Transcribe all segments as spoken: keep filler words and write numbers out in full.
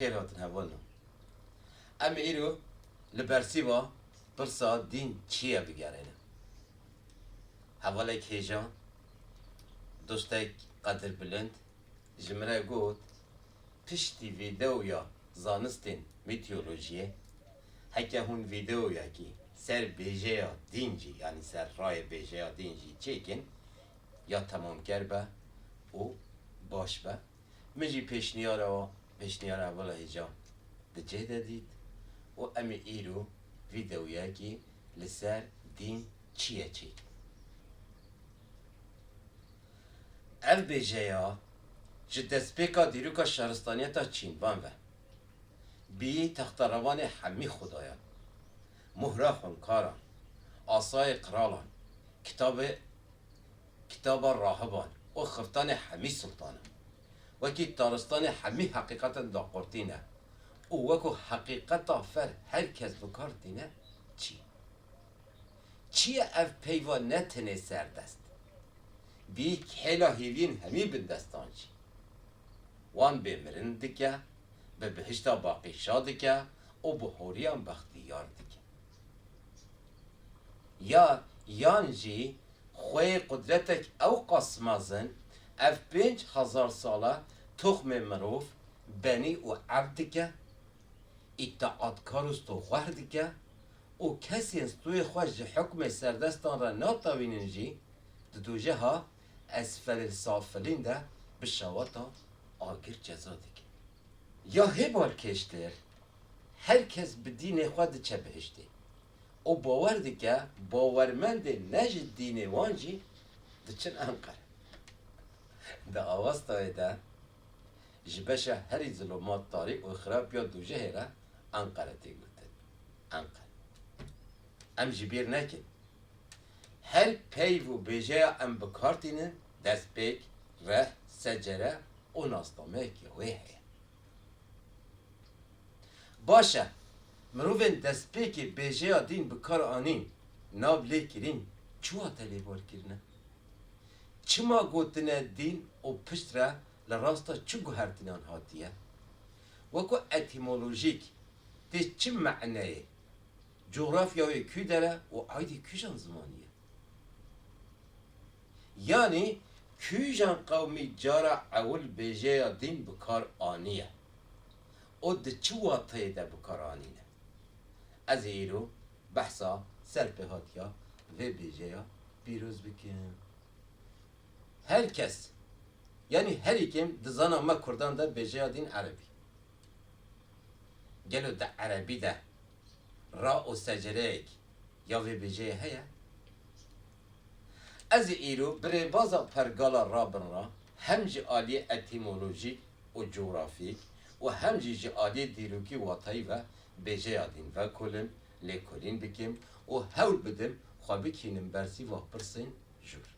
Xêr hatin hevalno. Em ê îro li bersîva pirsa dîn çi ye bigerîne. Hevalek hêja, dostek qedirbilind ji min re got, piştî vîdeoya zanistên mîtolojiyê, heke hûn vîdeoyekî ser bêjeya dîn jî, yanî ser rayê bêjeya dîn jî çêkin, ya temamker be û baş be. Min jî pêşniyara, pêşniyara hevala hêja di cih de dît û em ê îro vîdeoyekî li ser dîn çi ye çêkin. Ev bêjeya ji destpêka dîroka şaristaniyeta Çîn van ve bî texterevanê hemî xudayan, mohra xwinkaran, asayê qiralan, kitabê, kitaba rahiban û xiftanê hemî sultanan. Wekî taristanê hemî heqîqetan daqurtîne û wekû heqîqeta fer her kes bi kar tîne çi? Çi ye ev peyva ne tenê serdest, bî kêla hêviyên hemî bindestan jî? Wan bêmirin dike, bi bihişta baqî şa dike û bi horiyan bextiyar dike. Ya, yan jî xweyê qudretek ew qas mezin, ev pênc hezar sal e toxmê mirov benî û evd dike, îteatkar û stoxwer dike û kesên stûyê xwe ji hukmê serdestan re natewînin jî, di dojeha esfelil safilîn de bi şewata agir ceza dike. Ya hê balkêştir, her kes bi dînê xwe diçe bihiştê û bawer dike, bawermendên ne ji dînê wan jî diçin Enqere. Di awastayê de ji beşa herî zilomat, tarî û xirab ya dojehê re Enqere tê gotin. Enqere. Em ji bîr nekin. Her peyv û bêjeya em bi kar tînin, destpêk, reh, secere û nasnameyeke wê heye. Baş e, mirovên destpêkê bêjeya dîn bi kar anîn, nav lê kirîn, çi wate lêbal kirine? Çima gotine dîn û piştre li rasta çi guhertinan hatiye? Wekû etîmolojîk tê çi meneyê? Cografya wê kû der e û aydê kîjan zimanî ye? Yanî kîjan qewmî cara ewil bêjeya dîn bi kar aniye û di çi wateyê de bi kar anîne? Ez ê îro behsa serpêhatiya vê bêjeya pîroz bikim. Her kes, yanî herî kêm di zana me kurdan de bêjeya dîn erebî. Gelo di erebî de ra û secereyek ya vê bêjeyê heye? Ez ê îro bi rêbaza pergala rabin re hem ji aliyê etîmolojîk û cografîk û hem jî ji aliyê dîrokî watayî ve bêjeya dîn vekolim, lêkolîn bikim û hewl bidim xwe bikînim bersîva pirsên jor.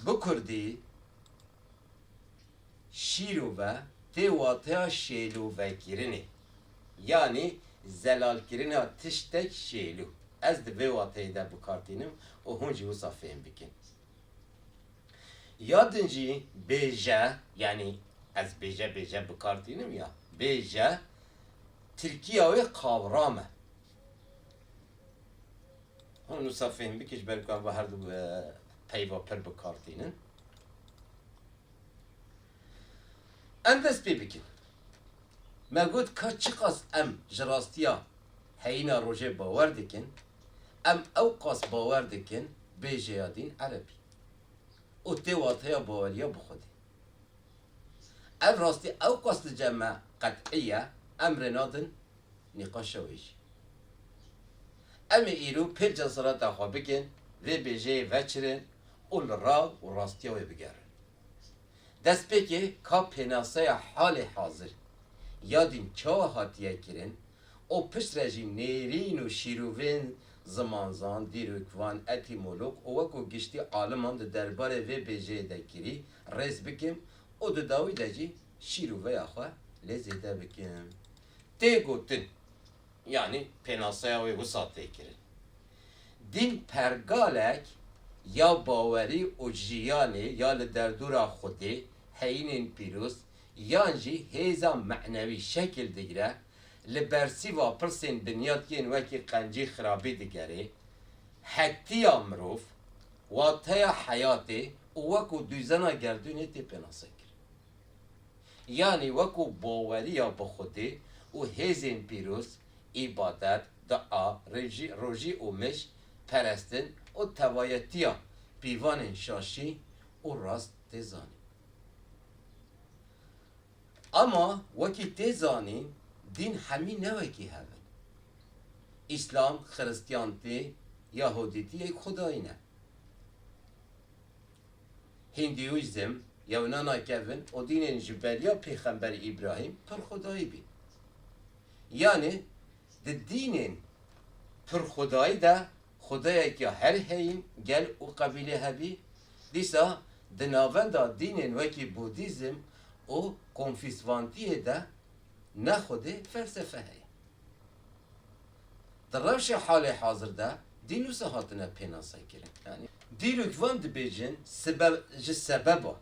Bi kurdî, şîrove tê wateya şêlovekirinê, yanî zelalkirina tiştek şêlû. Ez di vê wateyê de bi kar tînim û hûn jî wisa fêm bikin. Ya din jî bêje, yanî ez bêje bêje bi kar tînim ya, bêje tirkiya wê kavram e. Hûn wisa fêm bikin ji ber ku em va her du, e, peyva pir bi kar tînin. Em dest pê bikin. Me got ka çiqas em ji rastiya heyîna rojê bawer dikin, em ew qas bawer dikin bêjeya dîn erebî û tê wateya baweriya bi Xwedê. Ev rastî ew qas li cem me qet'î ye, em rê nadin nîqaşa wê jî. Em ê îro pêr cesareta xwe bikin, vê bêjeyê veçirin û li raw û rastiya wê bigerin. Destpêkê ka pênaseya halê hazir ya dîn çawa hatiye kirin û piştre jî nêrîn û şîrovên zimanzan, dîrokvan, etîmolog û wekû giştî aliman di derbarê vê bêjeyê de kirî rêz bikim û di dawî de jî şîroveya xwe lê zêde bikim. Tê gotin, yanî pênaseya wê wisa tê kirin. Dîn pergalek ya bawerî û jiyanê ya li derdora Xwedê, heyînên pîroz yan jî hêza menewî şekil digire, li bersîva pirsên binyat yên wekî qencî xirabî digerê, hetiya mirov, wateya heyatê û wekû dûzena gerdûnê tê pênasekirin. Yanî wekû baweriya bi Xwedê û hêzên pîroz, îbadet, dua, rejî, rojî û mij, perestin û tevayetiya pîvanên şaşî û rast tê zanîn. Ama wekî tê zanîn, dîn hemî ne wekî hev in. Îslam, Xiristiyantî, Yahûdîtî yek Xwedayî ne. Hîndûyîzm, Yewnana kevin û dînên ji beriya Pêxember Îbrahîm pir Xwedayî bîn. Yanî di dînên pir Xwedayî de Xwedayek ya her heyîn, gel û qebîlê hebî, dîsa di navenda dînên wekî Budîzm û Konfîsvantiyê de ne Xwedê, felsefe heye. Di rewşê halê hazir de dîn wisa hatine pênasekirin. Yanî dîrok van dibêjin, sibe-, ji sebeba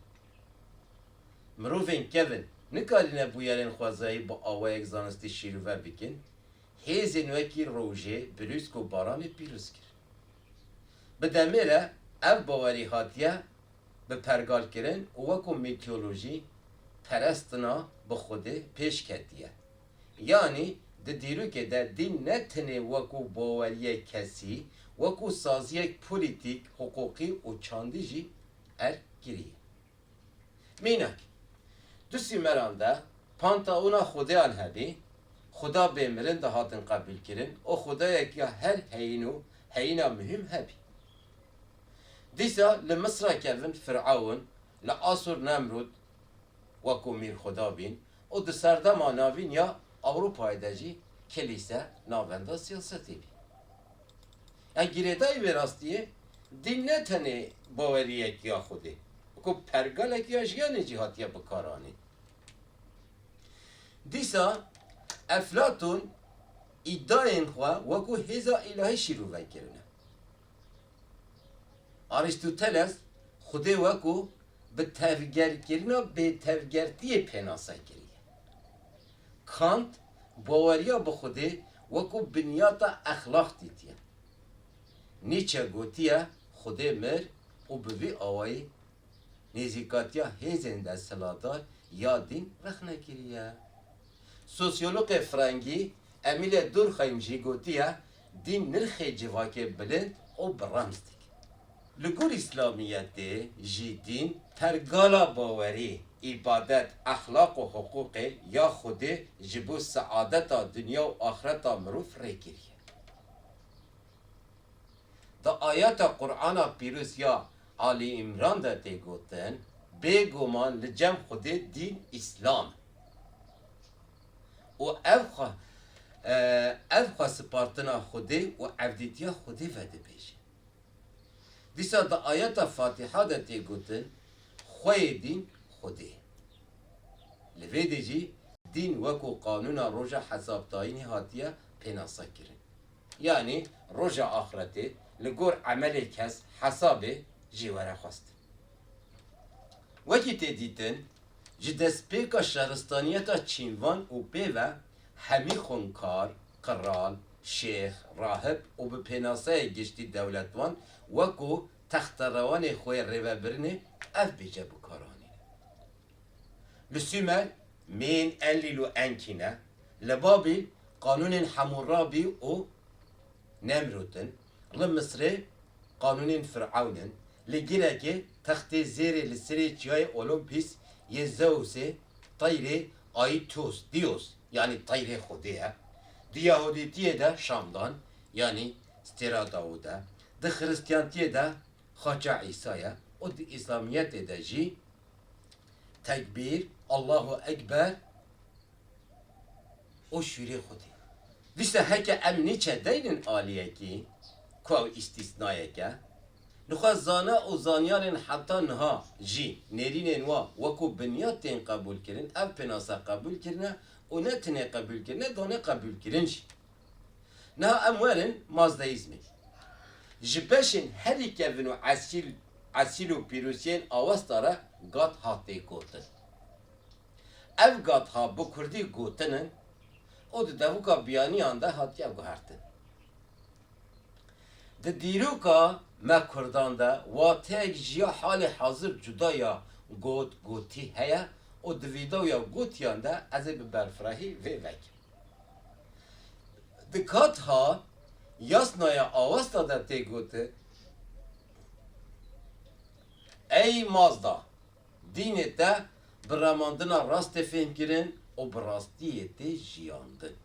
mirovên kevin nikarîne bûyerên xwezayî bi awayek zanistî şîrove bikin, hêzên wekî rojê, birûsk û baranê pîroz kir. Bi demê re ev bawerî hatiye bi pergalkirin û wekû mîtolojî perestina bi Xwedê pêş ketiye. Yanî di dîrokê de dîn ne tenê wekû baweriyek kesî, wekû saziyek polîtîk, hiqûqî û çandî jî erk kiriye. Mînak, di Sumeran de panteona xwedeyan hebî, xweda bê mirin dihatin qebûlkirin û xwedayek ya her heyîn û heyîna muhîm hebî. Dîsa li Misra kevin Firawun, li Asûr Nemrûd wekû mîr xweda bîn û di serdema navîn ya Ewropayê de jî kilîse navenda siyasetê bî. Ya girêdayî vê rastiyê, dîn ne tenê baweriyek ya Xwedê, ku pergalek ya jiyanê jî hatiye bikaranîn. Dîsa Eflatûn îdayên xwe wekû hêza îlahî şîrove kirine. Arîstoteles Xwedê wekû bi tevgerkirina bêtevgertiyê pênase kiriye. Kant baweriya bi Xwedê wekû binyata exlaq dîtiye. Nietzsche gotiye, Xwedê mir û bi vî awayî nêzîkatiya hêzên desthilatdar ya dîn rexne kiriye. Sosyologê Frengî Emile Durkheim jî gotiye, dîn nirxê civakê bilind û bi rems dike. Li gor Îslamiyetê jî dîn pergala bawerî, îbadet, exlaq û hiqûqê ya Xwedê ji bo seadeta dinya û axireta mirov rê kiriye. Di ayeta Qur'ana pîroz ya Alî Îmran de tê gotin, bêguman li cem Xwedê dîn Îslam e. Û ev xwe, e, ev xwe spartina Xwedê û evdîtiya Xwedê vedibêje. Dîsa di ayeta Fatîha de tê gotin, xweyê dîn Xwedê ye. Li vê de jî dîn wekû qanûna roja hesabdayînê hatiye pênasekirin. Yanî roja axretê li gor emelê kes hesabê jê were xwestin. Wekî tê dîtin, ji destpêka şaristaniyeta çînvan û pê ve hemî xwînkar, qral, şêx, rahib û bi pênaseyê giştî dewletvan wekû texterewanê xwe yê rêvebirinê ev bêje bi kar anîne. Li Sumer mêyên Enlîl û Enkî ne, li Babîl qanûnên Hemûrabî û Nemrûd in, li Misrê qanûnên Firewn in, li Gîrekê textê zêrê li serê çiyayê Olimpîs yê Zeusê, teyrê Aitos, Dios, yanî teyrê Xwedê ye. Di Yahûdîtiyê de Şamdan, yanî stêra Dawûd e. Di Xiristiyantiyê de xaça Îsa ye û di Îslamiyetê de jî tekbîr, Allahu Ekber û şûrê Xwedê. Dîsa heke em Nietzsche deynin aliyekî, ku ew îstîsnayek e, nixwe zana û zanyarên heta niha jî nêrînên wa wekû binyat tên qebûlkirin, ev pênase qebûl kirine û ne tenê qebûl kirine, dane qebûlkirin jî. Niha em werin Mazdeîzmê. Ji beşên herî kevin û esîl, esîl û pîrûsiyên Awesta re God hat tê gotin. Ev gatha bi kurdî gotin in û di devuka biyaniyan de hatiye guhertin. Di dîroka me kurdan de wateyek ji ya halê hazir cuda ya got, gotî heye û di vîdeoya gotiyan de ez ê bi berfirehî vê vekim. Di katha yasnaya Awesta de tê gotin, Ey Mazda, dînê te bi remandina rastê fêhm kirin û bi rastiyê tê jiyandin.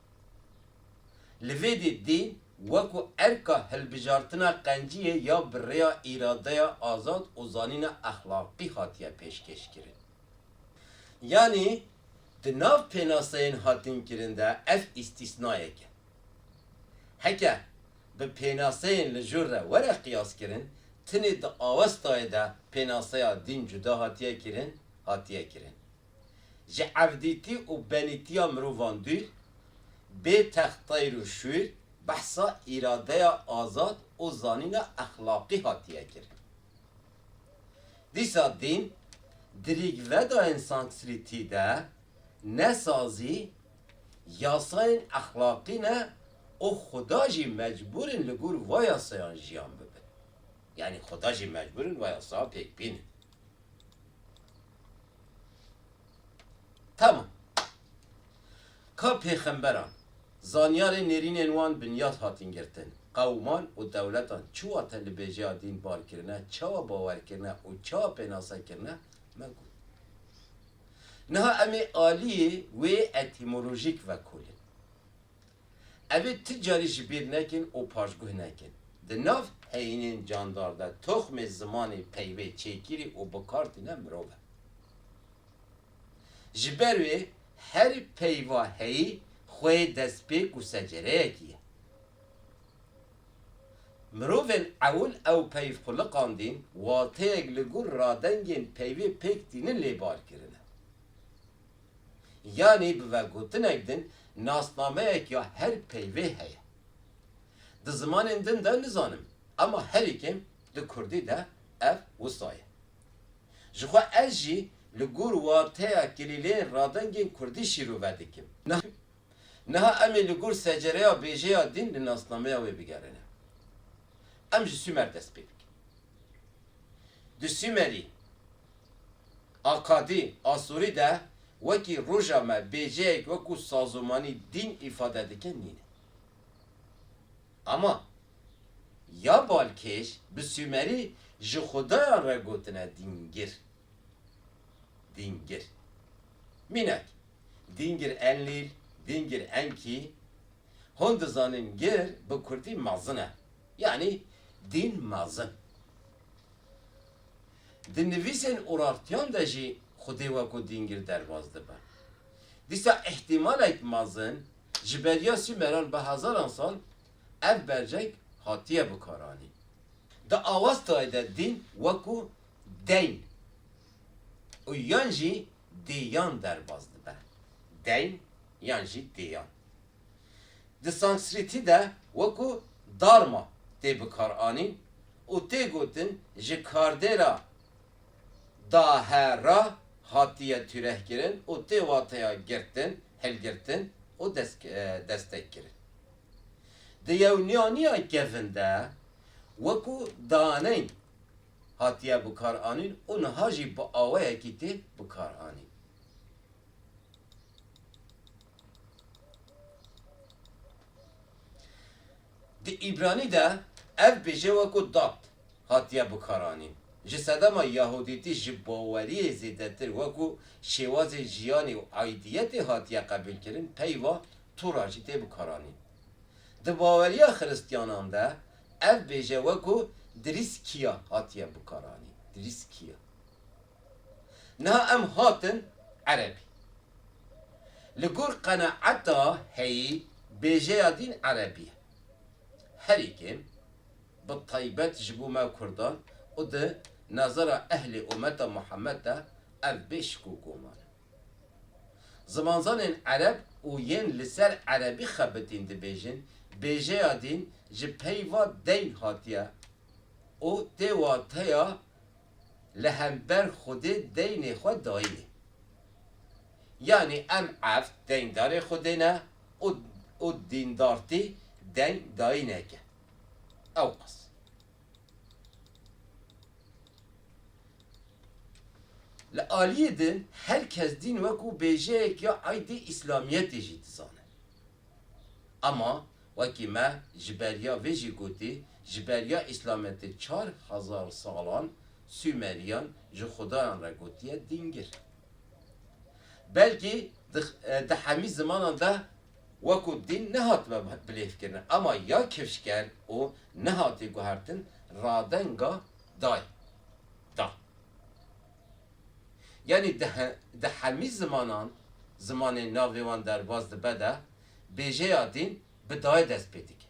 Li vê dî dîn wekû erka hilbijartina qenciyê ya bi rêya îradeya azad û zanîna exlaqî hatiye pêşkêş kirin. Yanî di nav pênaseyên hatin kirin de ev îstîsnayek e. Heke bi pênaseyên li jor re were qiyaskirin, tenê di Awestayê de pênaseya dîn cuda hatiye kirin, hatiye kirin. Ji evdîtî û benîtiya mirovan dûr, bê text teyr û şûr, behsa îradeya azad û zanîna exlaqî hatiye kirin. Dîsa dîn di rîgvedayên Sanskrîtî de ne sazî, yasayên exlaqî ne û Xuda jî mecbûr in li gor va yasayan jiyan bibin. Yanî Xuda jî mecbûr in va yasaya pêk bînin. Tamam. Ka pêxemberan, zanyarên nêrînên wan binyat hatin girtin, qewman û dewletan çi wate li bêjeya dîn bar kirine, çawa bawer kirine û çawa pênase kirine, me got. Niha em ê aliyê wê etîmolojîk vekolin. Ev ê ti carî ji bîr nekin û paşguh nekin. Di nav heyînên candar de toxmê zimanê peyvê çêkirî û bi kar tîne mirov e. Ji ber wê her peyva heyî xweyê destpêk û secereyekî ye. Mirovên ewil ew peyv xuliqandîn, wateyek li gor radengên peyvê pêk tînin lê bar kirine. Yanî bi vegotinek din nasnameyek ya her peyvê heye. Di zimanên din de nizanim, ema herî kêm di kurdî de ev wisa ye. Ji xwe ez jî li gor wateya kilîleyên radengên kurdî şîrove dikim. Niha, niha em ê li gor secereya bêjeya dîn li nasnameya wê bigerîne. Em ji Sûmer dest pê bikin. Di Sûmerî, Akadî, Asûrî de wekî roja me bêjeyek wekû sazûmanî dîn îfade dike nîne. Ama ya balkêş bi Sûmerî ji xudayan re gotine dîngir. Dîngir. Mînak, Dîngir Enlîl, Dîngir Enkî, Hûn dizanin gir bi kurdî mezin e. Yanî dîn mezin. Di nivîsên Urartiyan de jî Xwedê wekû dîngir derbas dibe. Dîsa îhtîmalek mezin ji beriya Sûmeran bi hezaran sal ev berceng hatiye bikaranîn. Di Awestayê de dîn wekû deyn û yan jî dêyan derbas dibe. Deyn yan jî dêyan. Di Sanskrîtî de wekû darma tê bikaranîn û tê gotin ji kardêra dahera hatiye tûrehkirin û tê wateya girtin, hilgirtin û dest-, e, destekkirin. Di yewniyaniya kevin de wekû daneyn hatiye bikaranîn û niha jî bi awayekî tê bikaranîn. Di Îbranî de ev bêje wekû dat hatiye bikaranîn. Ji sedema Yahûdîtî ji baweriyê zêdetir wekû şêwazê jiyanê û aîdiyetê hatiye qebûlkirin, peyva Tora jî tê bikaranîn. Di baweriya Xiristiyanan de ev bêje wekû dirîskiya hatiye bikaranîn. Dirîskiya. Niha em hatin erebî. Li gor qenaeta heyî bêjeya dîn erebî ye. Herî kêm, bi taybet ji bo me kurdan û di nezera ehlê umeta Muhammed de ev bê şik û goman e. Zimanzanên ereb û yên li ser erebî xebitîn dibêjin, bêjeya dîn ji peyva deyn hatiye û tê wateya li hember Xwedê deynê xwe dayînê. Yanî em eft deyndarê Xwedê ne û, û dîndartî deyn dayînek e. Ewqas. Li aliyê din her kes dîn wekû bêjeyek ya aydê Îslamiyetê jî dizane. Ema wekî me ji beriya vê jî gotî, ji beriya Îslamiyetê çar hezar salan Sumeriyan ji xudayan re gotiye dîngir. Belkî di, e, di hemî zimanan de wekû dîn nehatime bilêvkirin, ema ya kifşker û nehatî guhertin radenga dayê da. Yanî di he-, di hemî zimanan, zimanê navê wan derbas dibe de, bêjeya dîn bi dayê dest pê dike.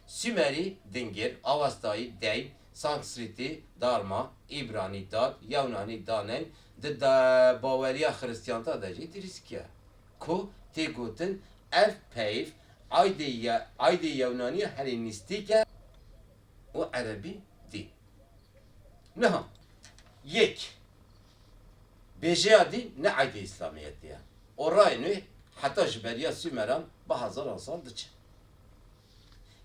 Sumerî, dingir, Awestayî, deyn, Sanskrîtî, darma, Îbranî, dad, Yewnanî, daneyn, di da-, baweriya Xiristiyanta de jî dirîskiya, ku tê gotin ev peyv aydê ye-, aydê Yewnaniya Helênîstîk e û Erebî dîn. Niha, yek, bêjeya dîn ne aydê Îslamiyetê ye. Û rayê nû heta ji beriya Sumeran bi hezaran sal diçe.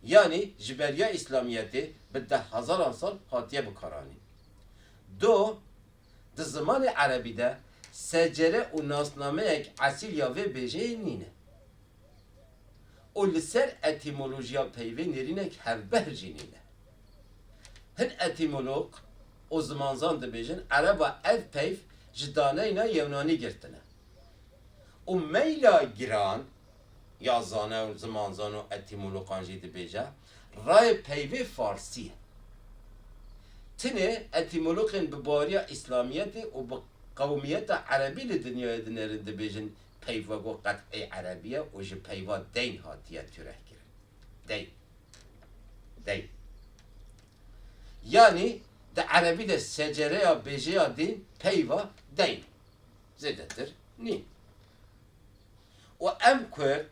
Yanî ji beriya Îslamiyetê bi deh hezaran sal hatiye bikaranîn. Do, di zimanê erebî de secere û nasnameyek esîl ya vê bêjeyê nîne. Û li ser etîmolojiya peyvê nêrînek hevbehr jî nîne. Hin etîmolog û zimanzan dibêjin, ereba ev peyv ji daneyna yewnanî girtine. Û meyla giran ya zane û zimanzan û etîmologan jî dibêje, rayê peyvê farsî ye. Tinê etîmologên bi baweriya Îslamiyetê û bi qewmiyeta erebî li dinyayê dinêrin dibêjin peyv wekû qet'ê erebî ye û ji peyva deyn hatiye tûrehkirin. Deyn. Deyn. Yanî di erebî de secereya bêjeya dîn peyva deyn. Zêdetir nîn. Û em Kurd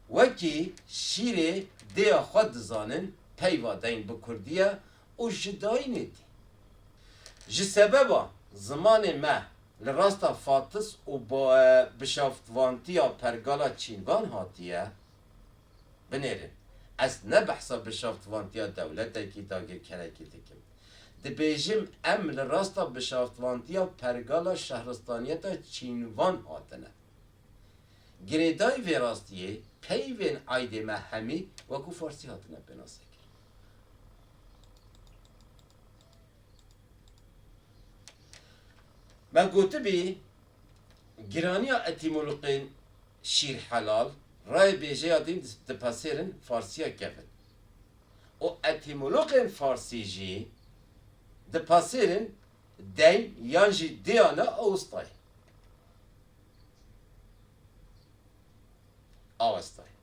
wekî şîrê dêya xwe dizanin, peyva deyn bi kurdî ye û ji dayînê tê. Ji sebeba zimanê me li rasta fatis û ba-, bişaftvantiya pergala çînvan hatiye, binêrin. Ez ne behsa bişaftvantiya dewletekî dagirkerekî dikim. Dibêjim em li rasta bişaftvantiya pergala şehristaniyeta çînvan hatine. Girêdayî vê rastiyê peyvên aydê me hemî wekû farsî hatine pênasekirin. Me gotibî, giraniya etîmologên şîrhelal rayê bêjeya dîn dipasêrin farsiya kevin. Û etîmologên farsî jî dipasêrin deyn yan jî diyana Awistayê. Awestayê.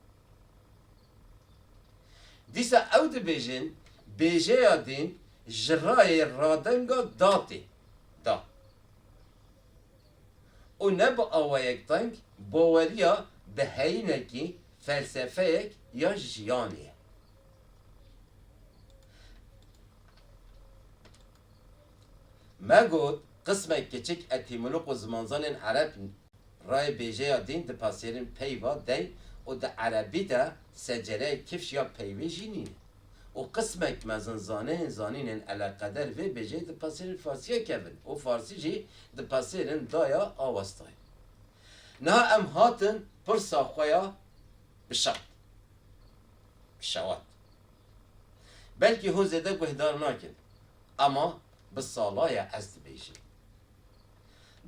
Dîsa ew dibêjin, bêjeya dîn ji rayê radenga datê da. Û ne bi awayek teng baweriya bi heyînekî felsefeyek ya jiyanê ye. Me got, qismek kiçik etîmolog û zimanzanên ereb rayê bêjeya dîn dipasêrin peyva deyn û di erebî de secereyê kifş ya peyvê jî nîne. Û qismek mezinzaneyên zanînên eleqeder vê bêjeyê dipasêrin farsiya kevin û farsî jî dipasêrin daya Awestayê. Niha em hatin pirsa xwe ya bişewat. Bişewat. Belkî hûn zêde guhdar nakin, ema bi sala ye ez dibêjim.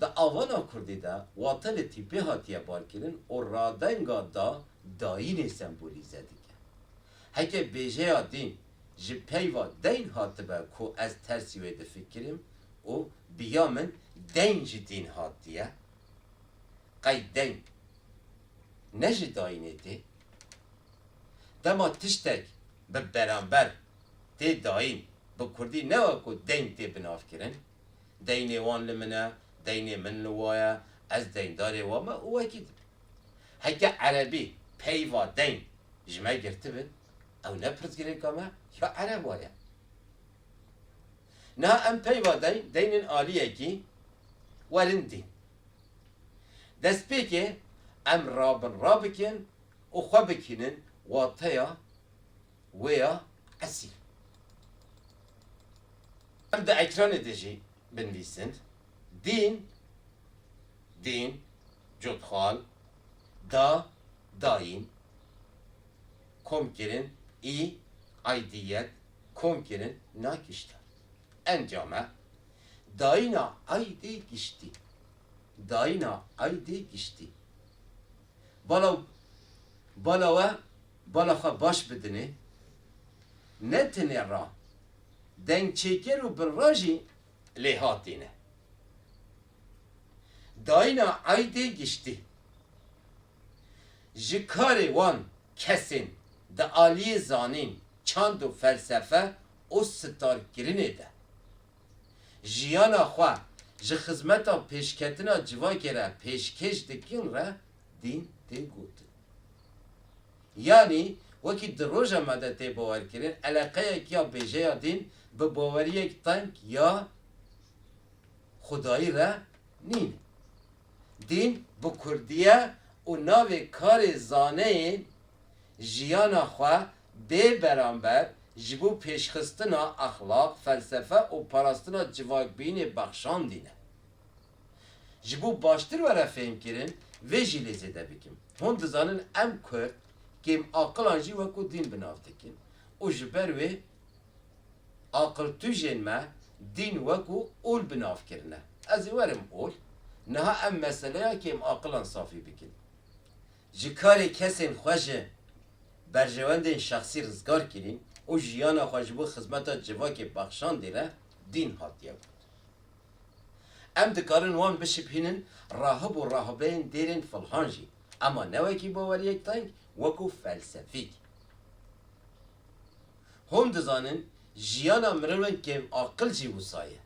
Di avana kurdî de wate li tîpê hatiye barkirin û radenga da dayînê sembolîze dike. Heke bêjeya dîn ji peyva deyn hatibe ku ez tersî wê difikirim û bi ya min deyn ji dîn hatiye, qey deyn ne ji dayînê tê? Dema tiştek bi beramber tê dayîn, bi kurdî ne wekû deyn tê binavkirin, deynê wan li min e, deynê min li wa ye, ez deyndarê wa me û wekî din. Heke erebî peyva deyn ji me girtibin, ew ne pirsgirêka me ya ereba ye. Niha em peyva deyn, deynên aliyekî werin dîn. Destpêkê em rabin rabikin û xwe bikînin wateya wê ya esîl. Em di ekranê de jî binivîsin. Dîn, dîn, cotxal, da, dayîn, komkirin, î, aydiyet, komkirin, nakiştar. Encame, dayîna aydê giştî. Dayîna aydê giştî. Bala, bala we, bala xwe baş bidinê. Ne tenê ra, dengçêker û binra jî lêhatî ne. Dayîna aydê giştî. Ji karê wan kesên di aliyê zanîn, çand û felsefe û sitarkirinê de jiyana xwe ji xizmeta pêşketina civakê re pêşkêş dikin re dîn tê gotin. Yanî wekî di roja me de tê bawerkirin, eleqeyek ya bêjeya dîn bi baweriyek teng ya Xwedayî re nîne. Dîn bi kurdî ye û navê karê zaneyên jiyana xwe bê beramber ji bo pêşxistina exlaq, felsefe û parastina civakbînê bexşandîne. Ji bo baştir were fêhmkirin, vê jî lê zêde bikim. Hûn dizanin em kurd kêmaqilan jî wekû dîn bi nav dikin û ji ber wê aqiltûjên me dîn wekû ol bi nav kirine. Ez ê werim ol. Niha em meseleya kêmaqilan safî bikin. Ji karê kesên xwe ji berjewendên şexsî rizgar kirîn û jiyana xwe ji bo xizmeta civakê bexşandî re dîn hatiye got. Em dikarin wan bişibhînin rahib û rahibeyên dêrên filhan jî, ema ne wekî baweriyek teng, wekû felsefîk. Hûn dizanin, jiyana mirovên kêmaqil jî wisa ye.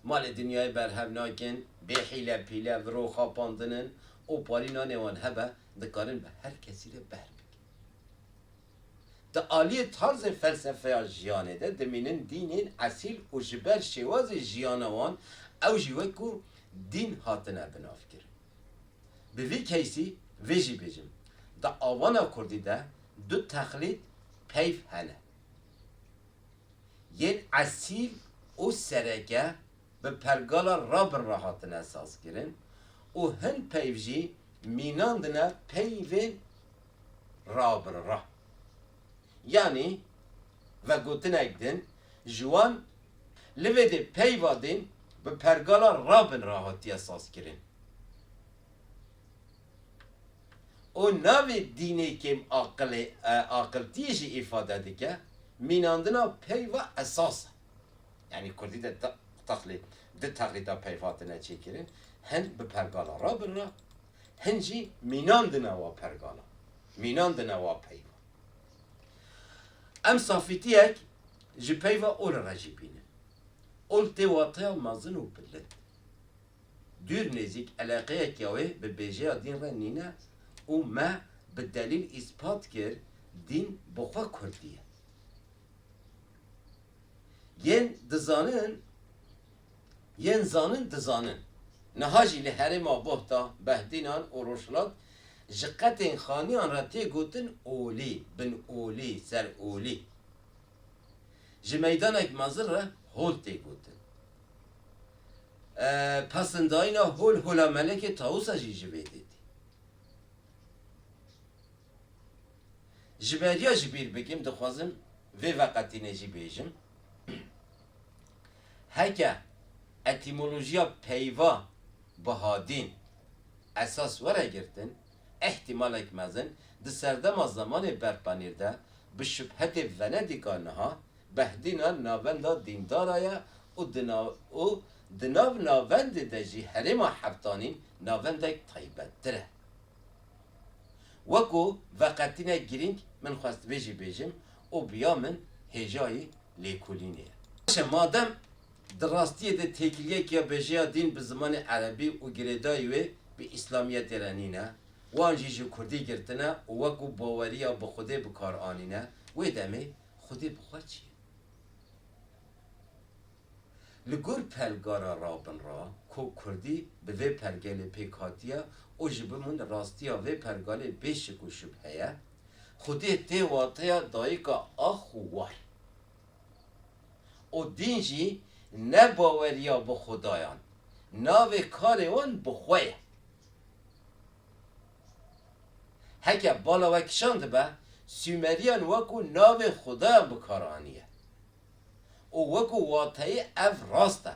Malê dinyayê berhev nakin, bê hîle pîle, viro xapandin in û parî nanê wan hebe, dikarin bi her kesî re behr bikin. Di aliyê tarzê felsefeya jiyanê de dimînin dînên esîl û ji ber şêwazê jiyana wan ew jî wekû dîn hatine binavkirin. Bi vî keysî vê jî bêjim, di avana kurdî de du texlîd peyv hene. Yên esîl û sereke bi pergala rabin re hatine sazkirin û hin peyv jî mînandine peyvên rabin re. Yanî, vegotinek din, ji wan li vê de peyva din bi pergala rabin re hatiye sazkirin. Û navê dînê kêm aqilê, e, aqiltiyê jî îfade dike, mînandina peyva esas e. Yanî kurdî de te-, texlî-, di texlîda peyv hatine çêkirin, hin bi pergala rabin re, hin jî mînandina wa pergala, mînandina wa peyva. Em safîtiyek ji peyva ol re jî bînin. Ol tê wateya mezin û bilind. Dûr nêzîk eleqeyeke wê bi bêjeya dîn re nîne û me bi delîl îspat kir dîn bi xwe kurdî ye. Yên dizanin, yên zanin dizanin. Niha jî li herêma Bohta, Behdînan û Rojhilat ji qetên xaniyan re tê gotin olî, bin olî, ser olî. Ji meydanek mezin re hol tê gotin. E, pesindayîna hol hola Melekê Tawusa jî ji vê dê tê. Ji beriya ji bîr bikim, dixwazim vê veqetînê jî bêjim. Heke etîmolojiya peyva bi hadîn esas were girtin, îhtîmalek mezin di serdema zemanê Berqanîr de bi şubhetê Venedîka niha Behdînan navenda dîndara ye û di nav, û di nav navendê de jî herêma Heftanîn navendek taybettir e. Wekû veqetînek girîng min xwest vê jî bêjim û bi ya min hêjayî lêkolînê ye. Baş e, madem di rastiyê de têkiliyek ya bêjeya dîn bi zimanê erebî û girêdayî wê bi îslamiyetê re nîne, wan jî ji kurdî girtine û wekû baweriya bi Xwedê bi kar anîne, wê demê Xwedê bi xwe çi ye? Li gor pelgala Rabinra, ku kurdî bi vê pergelê pêk hatiye û ji bin rastiya vê pergalê bê şik û şubhe ye, Xwedê tê wateya dayika ax û war. Û dîn jî ne baweriya bi Xwedayan, navê karê wan bi xwe ye. Heke bala we kişandibe, Sumeriyan wekû navê Xwedayan bi kar aniye. Û wekû wateyê ev rast e.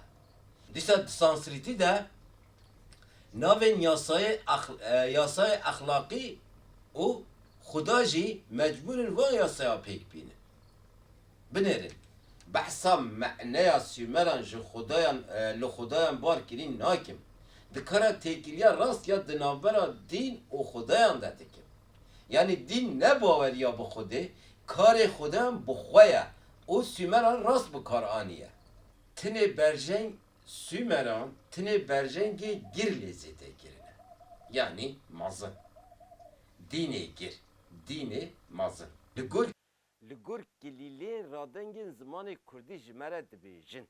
Dîsa di Sanskrîtî de navên yasayê ex-, e, yasayê exlaqî û Xuda jî mecbûr in van yasaya pêk bînin. Binêrin, behsa me'neya Sumeran ji Xudayan, e, li Xudayan bar kirîn nakim. Dikare têkiliya rast ya di navbera dîn û Xudayan de dikim. Yanî dîn ne baweriya bi Xwedê, karê Xudayan bi xwe ye û Sumeran rast bi kar aniye. Tinê berjeng Sumeran tinê berjengê gir lê zêde kirine. Yanî mezin. Dînê gir, dînê mezin. Li gor Li gor kilîleyên radengên zimanê kurdî ji me re dibêjin.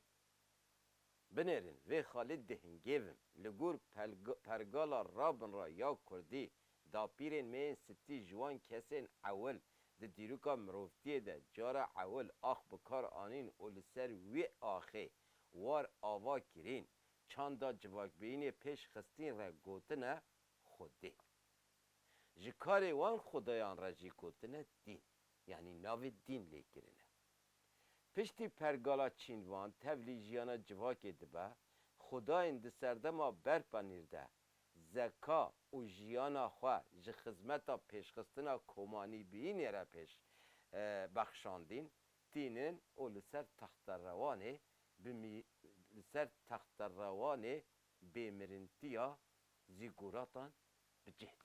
Binêrin, vê xalê dihingêvim. Li gor pelga-, pergala Rabinra ya kurdî, dapîrên me yên sitî ji wan kesên ewil di dîroka mirovtiyê de cara ewil ax bi kar anîn û li ser wî axê war ava kirîn, çanda civakbîyînê pêş xistîn re gotine Xwedê. Ji karê wan xudayan re jî gotine dîn, yanî navê dîn lê kirine. Piştî pergala Çînvan tevlî jiyana civakê dibe, xudayên di serdema Berpanîr de zeka û jiyana xwe ji xizmeta pêşxistina komanîbîyînê re pêş, e, bexşandîn, tînin û li ser texterewanê bi mî-, li ser texterewanê bêmirintiya zîguratan bi cih dikin.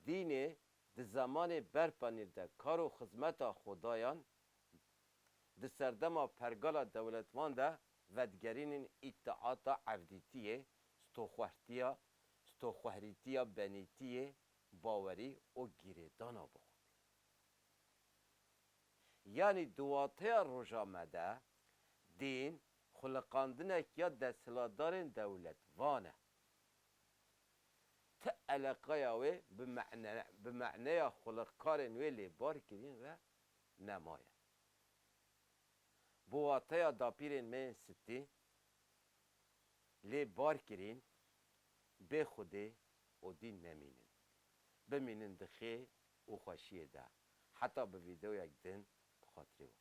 Dînê di zemanê Berpanîr de kar û xizmeta xudayan di serdema pergala dewletvan de vedigerînin îtaata evdîtiyê, stoxwehrtiya, stoxwehrîtiya benîtiyê, bawerî û girêdana bi Xwedê. Yanî di wateya roja me de dîn xuliqandinek ya desthilatdarên dewletvan e. Ti eleqeya wê bi mene-, bi meneya xuliqkarên wê lê bar kirîn re nemaye. Bi wateya dapîrên me yên sitî, lê bar kirîn, bê Xwedê û dîn nemînin. Bimînin di xêr û xweşiyê de. Heta bi vîdeoyek din, bi xatirê we.